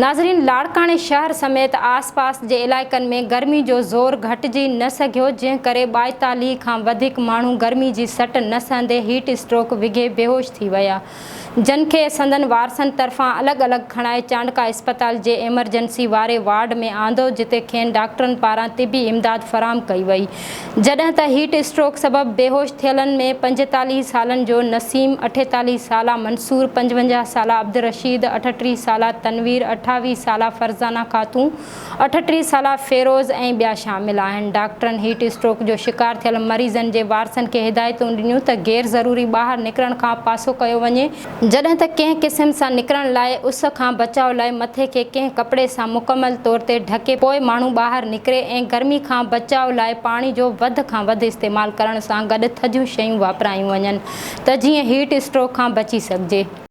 ناظرين لاڙڪاڻي شهر سميت آس پاس جي علائقن ۾ گرمي جو زور گهٽجي نه سگهيو جنهن ڪري 42 کان وڌيڪ ماڻهو گرمي جي سٽ نه سهندي هيٽ اسٽروڪ وگهي بيهوش ٿي ويا جن کي سندن وارثن طرفان الڳ الڳ کڻائي چانڊڪا اسپتال جي ايمرجنسي واري وارڊ ۾ آندو جتي کين ڊاڪٽرن پاران طبي امداد فراهم ڪئي وئي جڏهن ته هيٽ اسٽروڪ سبب بيهوش ٿيلن ۾ 45 سالن جو نسيم، 48 سالا منصور، 55 سالا عبدالرشيد، 38 سالا تنوير، 28 سالا فرزانه خاتون، 38 سالا فيروز ۽ ٻيا شامل آهن. ڊاڪٽرن هيٽ اسٽروڪ جو شڪار ٿيل مريضن جي وارثن کي هدايتون ڏنيون ته غير ضروري ٻاهر نڪرڻ کان پاسو ڪيو وڃي، جڏهن ته ڪنهن قسم سان نڪرڻ لاء اس کان بچاء لاء مٿي کي ڪنهن ڪپڙي سان مڪمل طور تي ڍڪي پوء ماڻهو ٻاهر نڪري ۽ گرمي کان بچاء لاء پاڻي جو وڌ کان وڌ استعمال ڪرڻ سان گڏ ٿڌيون شيون واپرايون وڃن ته جيئن هيٽ اسٽروڪ کان بچي سگهجي.